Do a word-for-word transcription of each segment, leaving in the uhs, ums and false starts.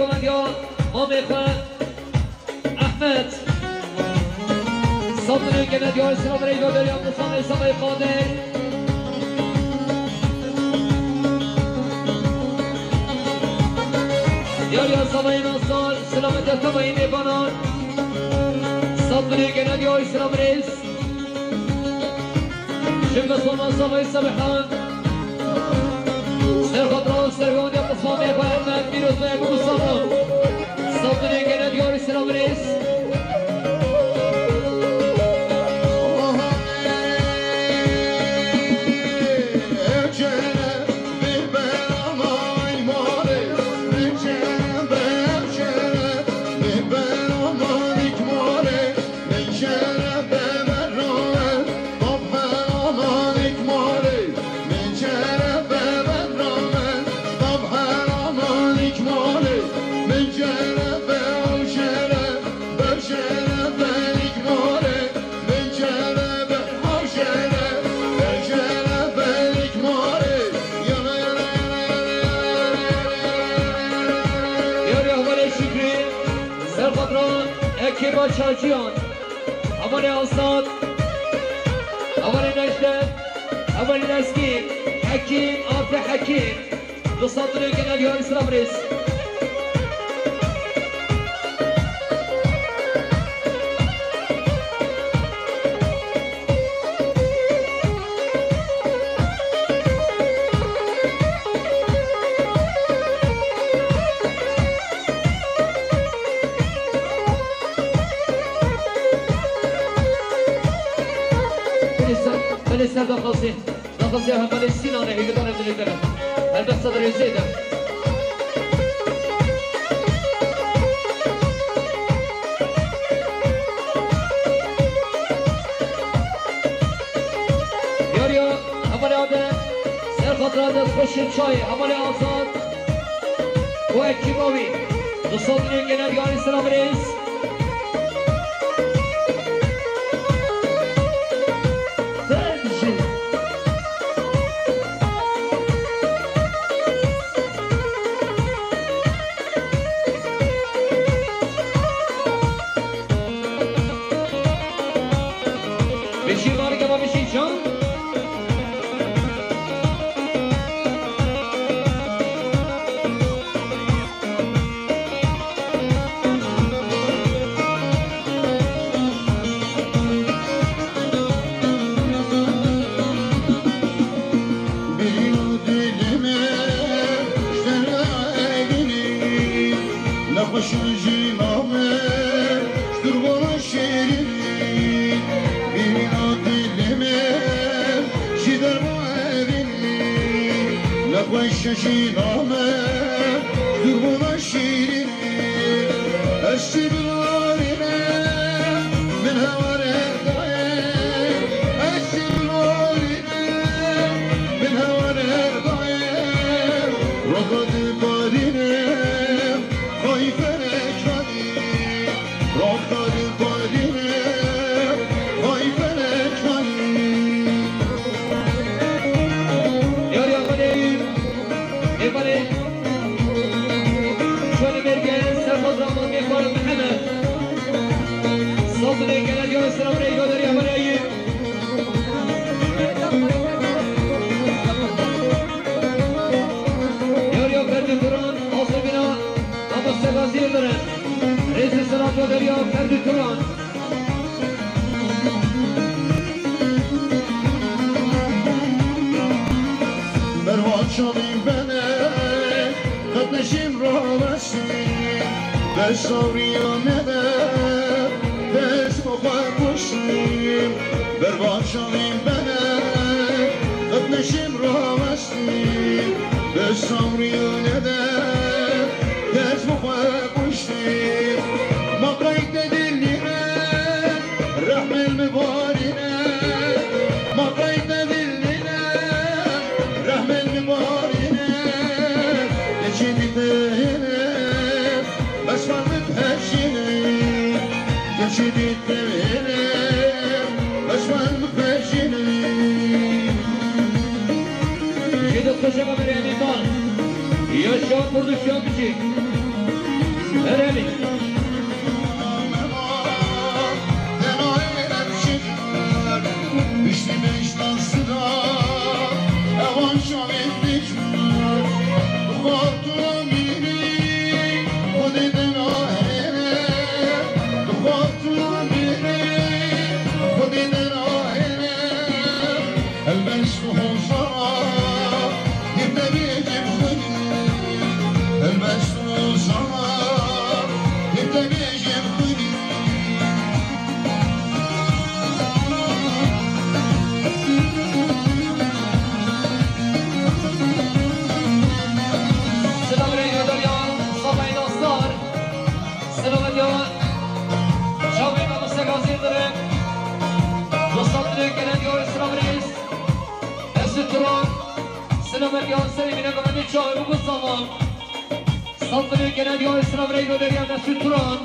Ya mamê xwe Ehmed. Sandinê gene diyar selam reyda derya Musa Meysa Bey Qadir. Yar ya Salayê Nasar, selamet ya temayî mêvanan. Sandinê gene diyar selam reis. Ji Mesûd Salayê Sebihan. Ser xatira û serhewdiya Musa Meysa Ehmed, pîroz be Musa. Sandinê gene diyar selam reis. Yarê hevalê Şükrî, ser xatira Ekîba Çaçiyan, hevalê Asad, hevalê Necdet, hevalê Lezgîn, Hekîm, Abdulhekîm. Dostlar, buraya gelen yarı sıra burayız. Belê ser, belê ser daxwazê. Daxwaziya hevalê Sînanê hêvidan em dilê te ne. Helbet sedr ê zêde. Yariya hevalê Adem, ser xatira de xweşin çayê, hevalê Azad û ekîba wî. Di sed lê gene diyarî selam rêz. Beşîr Malik ama Beşîr Can. Birîna dilê me ji te re evînî, nexweşa jîna me ji durwana şêrînî. Birîna dilê me ji derma evînî, nexweşa jîna me ji durwana şîrîn. Ez çi biwarî ne, min heware daye. Ez çi biwarî ne, min heware daye. Roka diparîne, xayî felek fanî. Roka diparîne, xayî felek fanî. Yar ya xwe de. Êvarê Şolê Mêrgen, Serxoz Raman, Mêxwar Mihemed. Saz û lêgere diyar selam reyga derya hevalê Eyüp. Yar ya Ferdi Turan, Asebina, Ama Seba Zirdiren. Rêzê selam derya Ferdi Turan. Berva çavî bene, qet neşîm rawestî, be sawriya nede, dest bo xwe kuştî. Berva çavî bene, qet neşîm rawestî, be sawriya nede, dest bo xwe kuştî. Ma qeyde dilîne, rehmel mibarîne. Ma qeyde dilîne, rehmel mibarîne. Geçî dîtene, beşman min pejîne. Geçî dîtene, beşman min pejîne. Jê de xweşe me berê Emîn Mal. Yaşa Kurdiş ya biçî. Piştî beş nasira ewan şavên dêjin. Xortû mîrî xwedê dera hêne. Xortû mîrî xwedê dera hêne. Helbest û hozara yê te bêjim xwedî. Helbest û hozara yê te bêjim xwedî. Selam reyna Derya, Safayê Nasar. Selametiya çavê mamoste Gazî Yildirim. Dostlar dilê gelen diyor selam reis. Esir Turan. Selametiya serê mine govendê çavê bû salam. Saldırı genel yol sıra Reyno Derya Mesut Turan.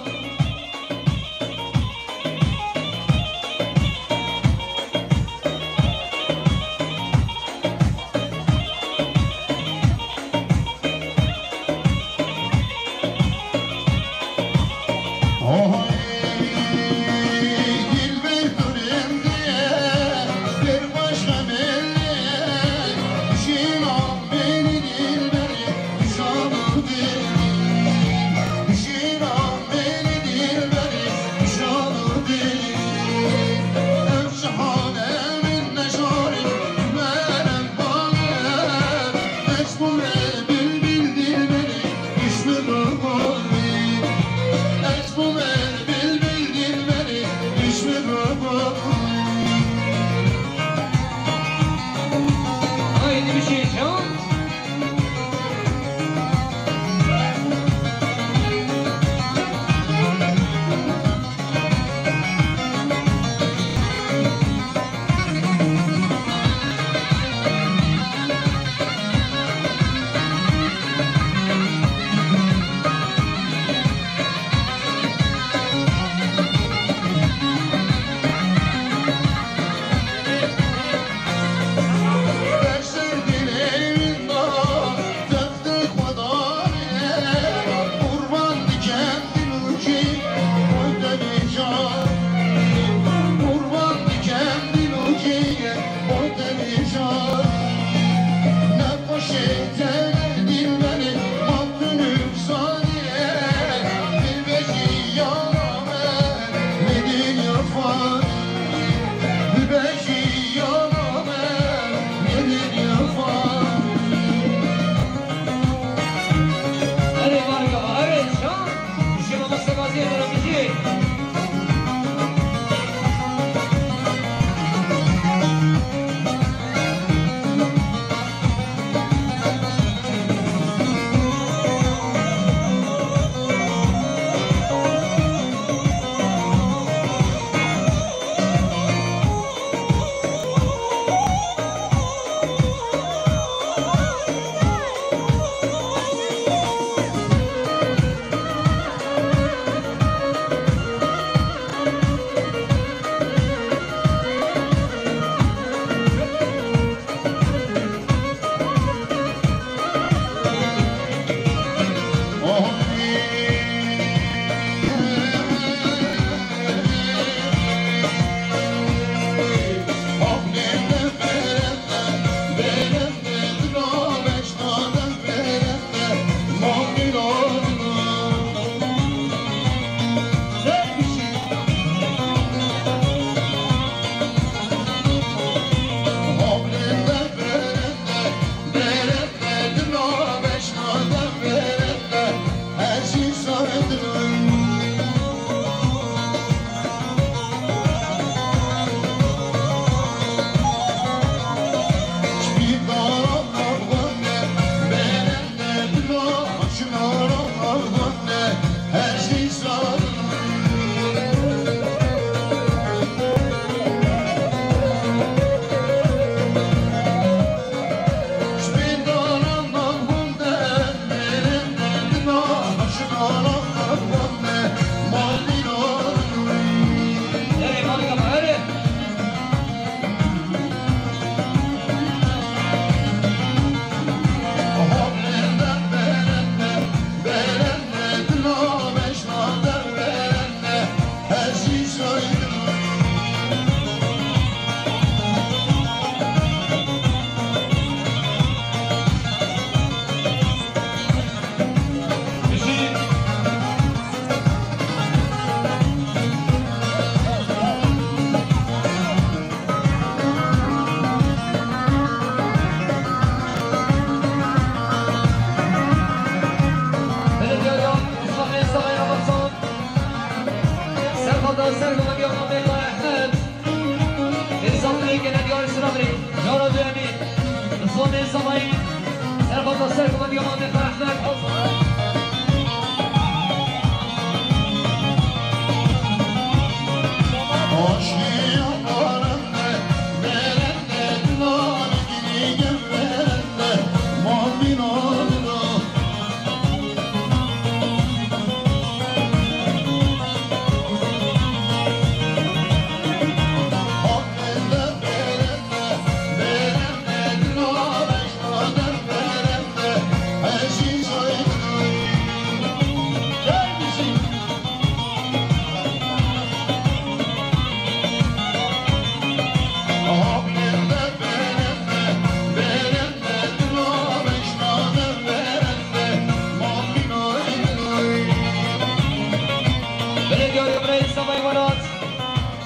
Belediye Reîsa Meymanat,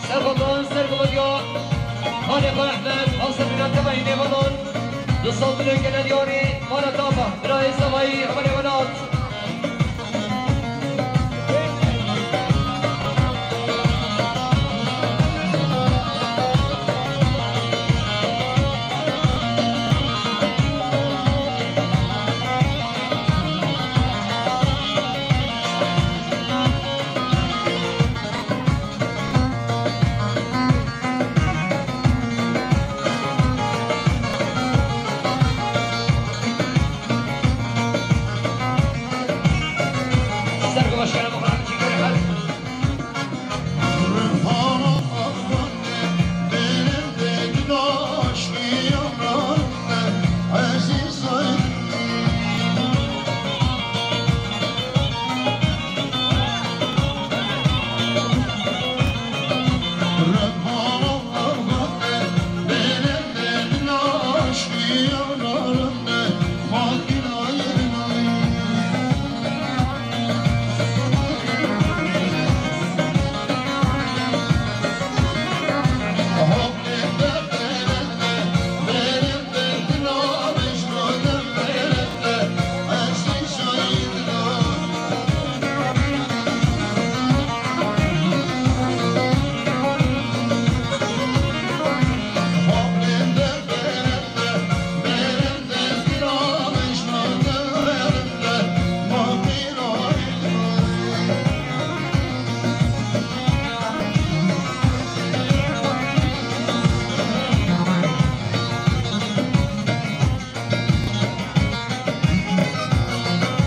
Serxotan, Sergiladiya, Xalê Xwe Ehmed, Hafsa Bîna Tevayî Nêvalan, du sal dilê gele diyarî, Mara Tava, Birayê Savayî, Emelê Welat.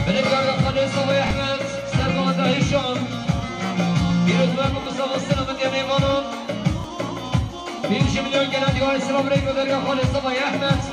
Binêkar Xalê Savayî Ehmed, Servan Dahîşan, pîrozbahî Mustafa Selamettin Eyvalan, pêncî milyon gelen diyarê selam rêk ve dergah Xalê Savayî Ehmed.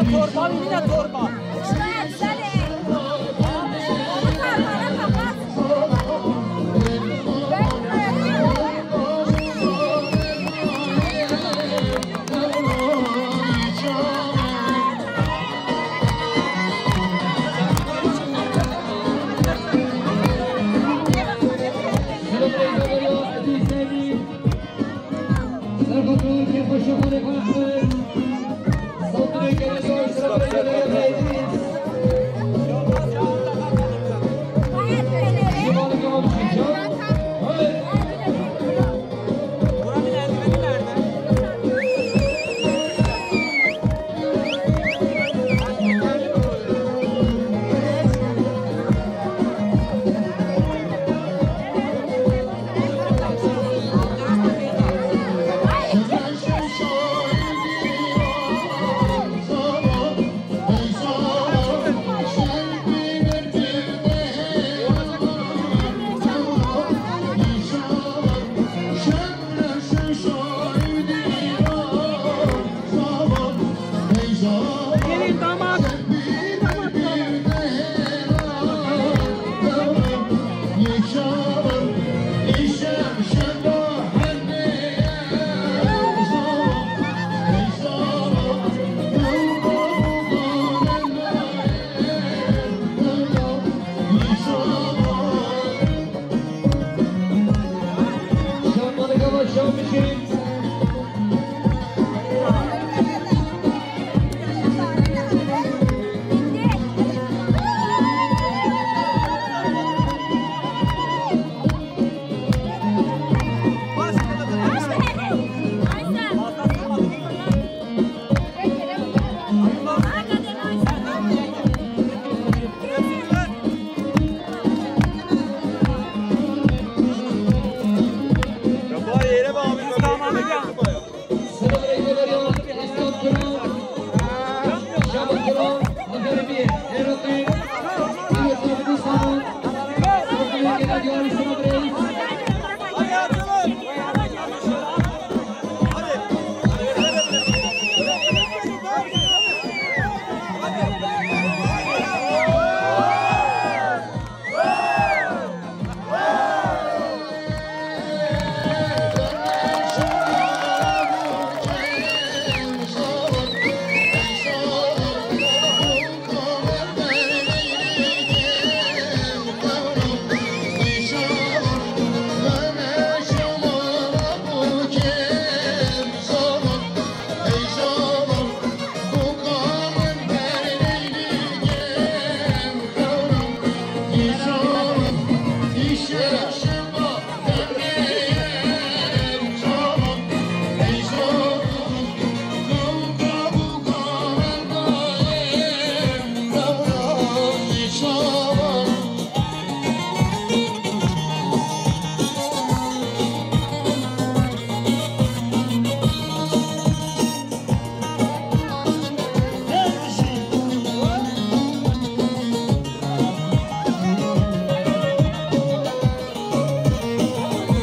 Torba, yine torba. Gelin damat.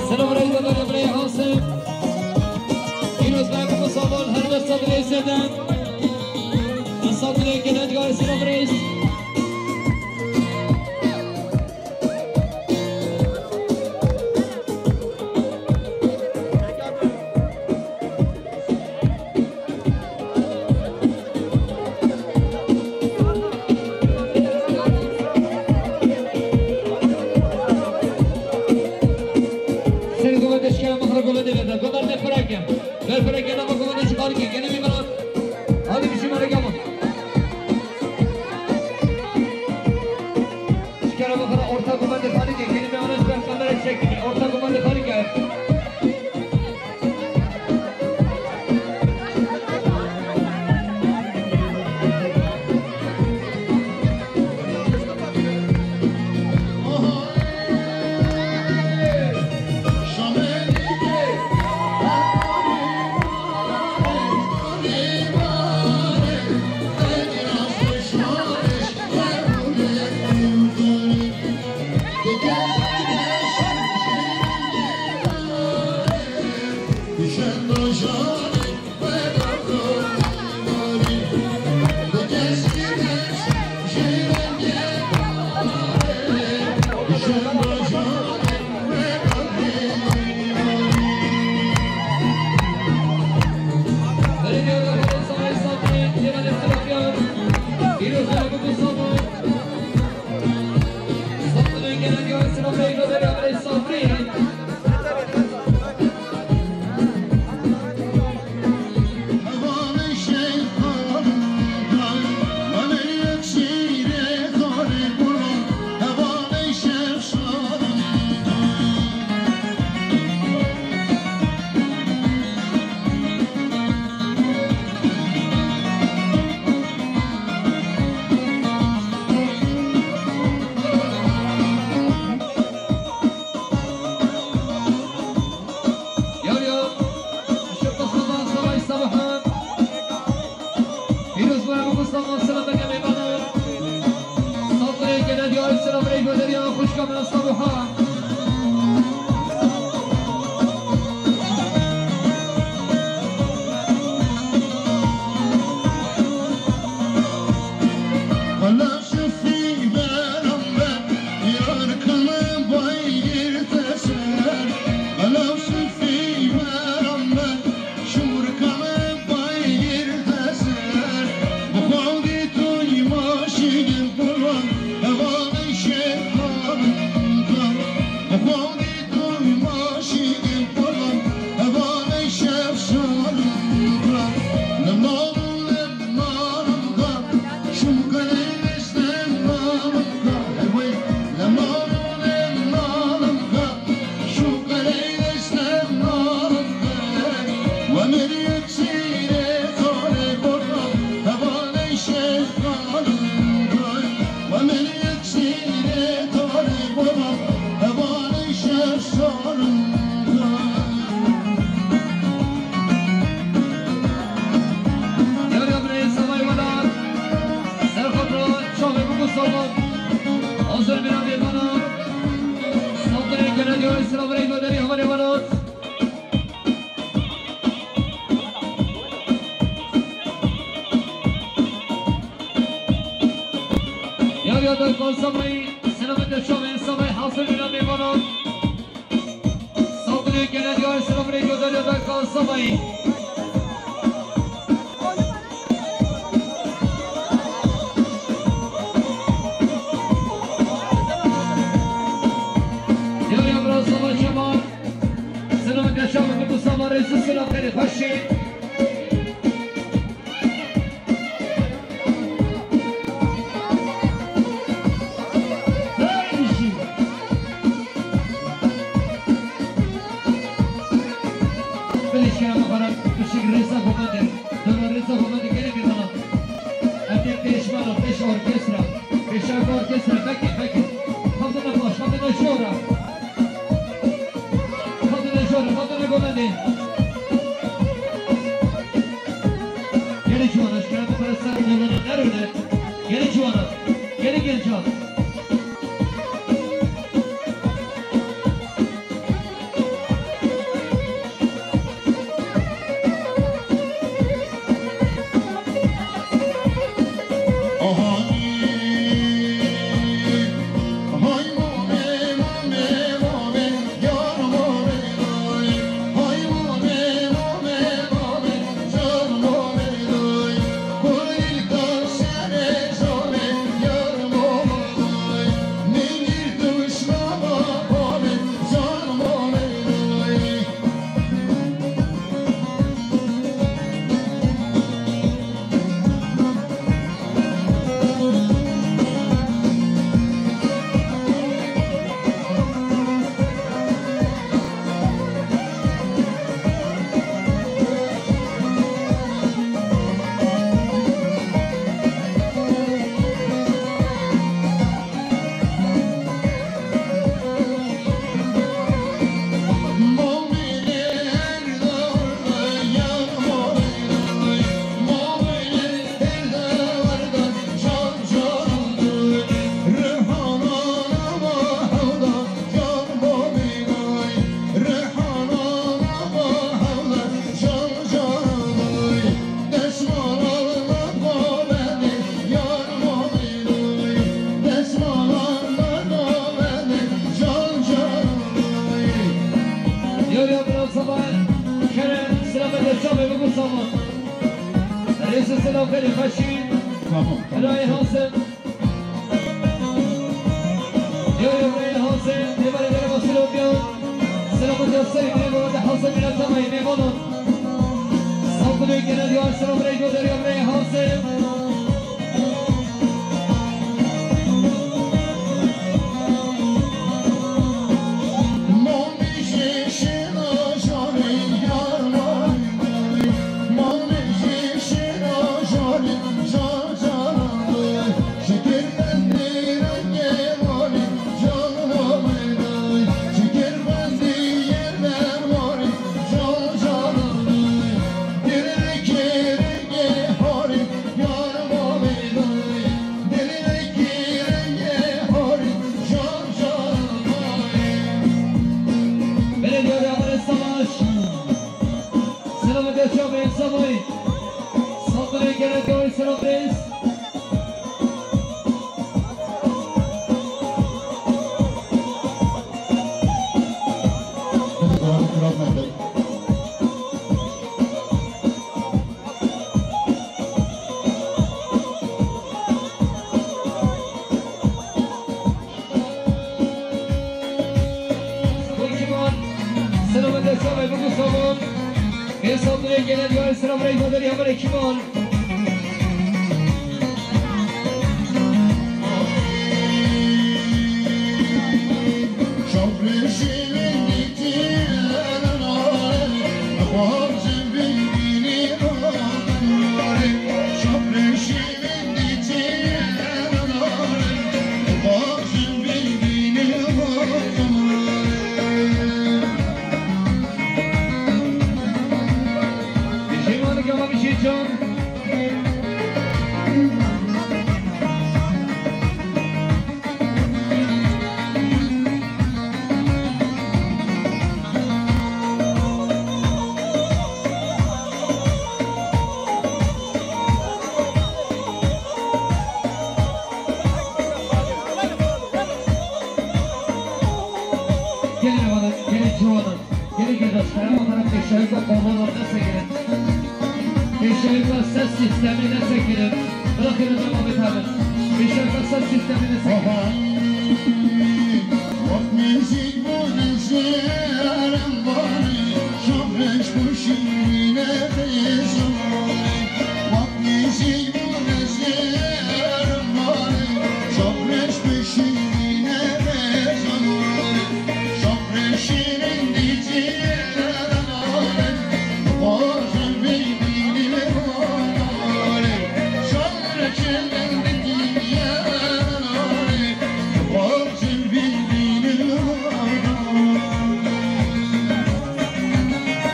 Selam, birayê, birayê, birayê Asim. Pîroz be, bi saval her wesa birayê seden. Esat bile gelen gayet selam, birayê. Seni govende şikayet mahra govende veda. Govende freke. Ver freke, nama govende şikayet ki. Gene bir bana. Hadi bir şey var, gel bak. Selam beke mêvanan. Safirê gele diyar selam rey gönderî ya xwişka min Sabuha. Yar ya birê Savay Welat, ser xwe bi çavê biku savan. Hazir bîna mêvanan. Safirê gele diyar selam rey gönderî hevalê Welat. Yar ya da Savay, selamet de çavê Savay, hazir bîna mêvanan. Safirê gele diyar selam rey gönderî ya da Savay. Yar ya bira Savay Şemal. Selam de Şemal, bu Savay reisi selam, xeyrê xweşî. Bilişkaya mexara pişik rêza xwe vede. Dora rêza xwe vede gelê mêvanan. Em ê pêş mala, pêş orkestra. Pêşa orkestra, veke, veke. Xwedine baş, xwedine jora. Xwedine jora, xwedine govendê. Gelê ciwana, ji kerem xwe ser mêvanan nerûne. Gelê ciwana, gelê gencan. Yar ya bira Savay, kerem, selamet de çavê biku savan. Rêz û selam xeyrê xweşî. Tamam, tamam. Birayê Hasim. Yar ya birayê Hasim, êvarê dere Vasilo biyan. Selamet ya serê birê Hasim, bîna Savay, mêvanan. Safirê gele diyar selam rey gönderî ya birayê Hasim. Gelek Dawî Selam Reis. Selamet Esra ve Buku Savun. Esra Dure gelen Dawî Selam Reis. Madari Haber Ekiman. Şêmanik ama bir şey can. Gelin hanım, gelin civanım. Gelin kardeşlerim, onların eşyayı da koluna da sekirin. Eşyayı da ses sistemine sekirin. Bırakın hocam Ahmet abi. Eşyayı da ses sistemine sekirin. Aha. Wek nêzîk bû dizêrim barê, şoreş bû şîrîne xêzanê. Wek nêzîk bû dizêrim barê, şoreş bû şîrîne xêzanê.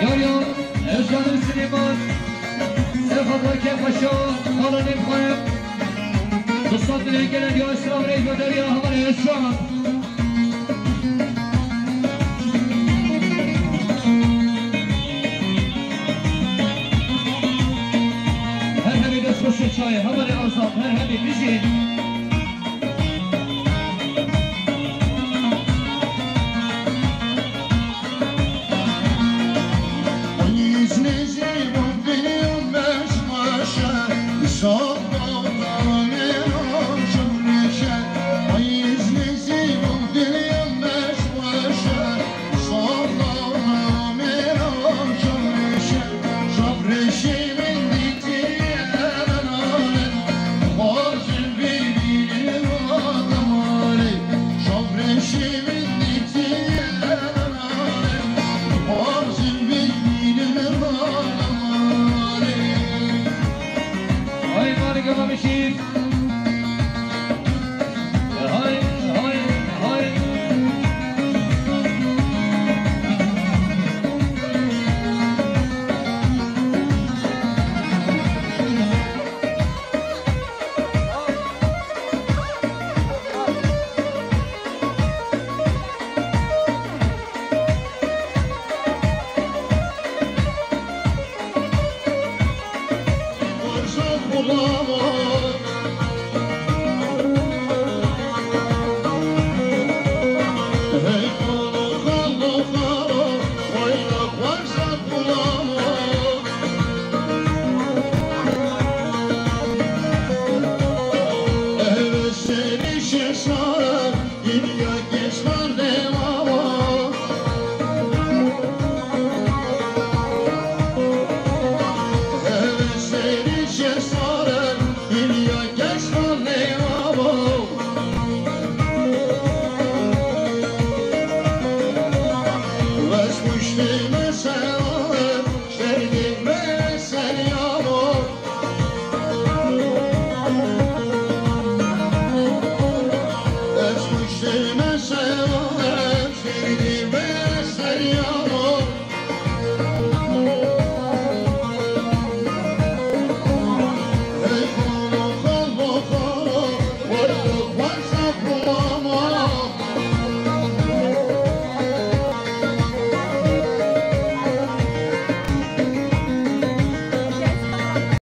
Yar yar, Özcan Süleyman, Serhat Akef Paşa, Kalanın Kayıp, Mustafa Bey gelen yar, selam aleyküm, Derya, Havan Özcan. Her hemî dest xweş e çayê, hevalê Azad, her hemî bijî. Ay, marika mamişî. Hay, hay, hay.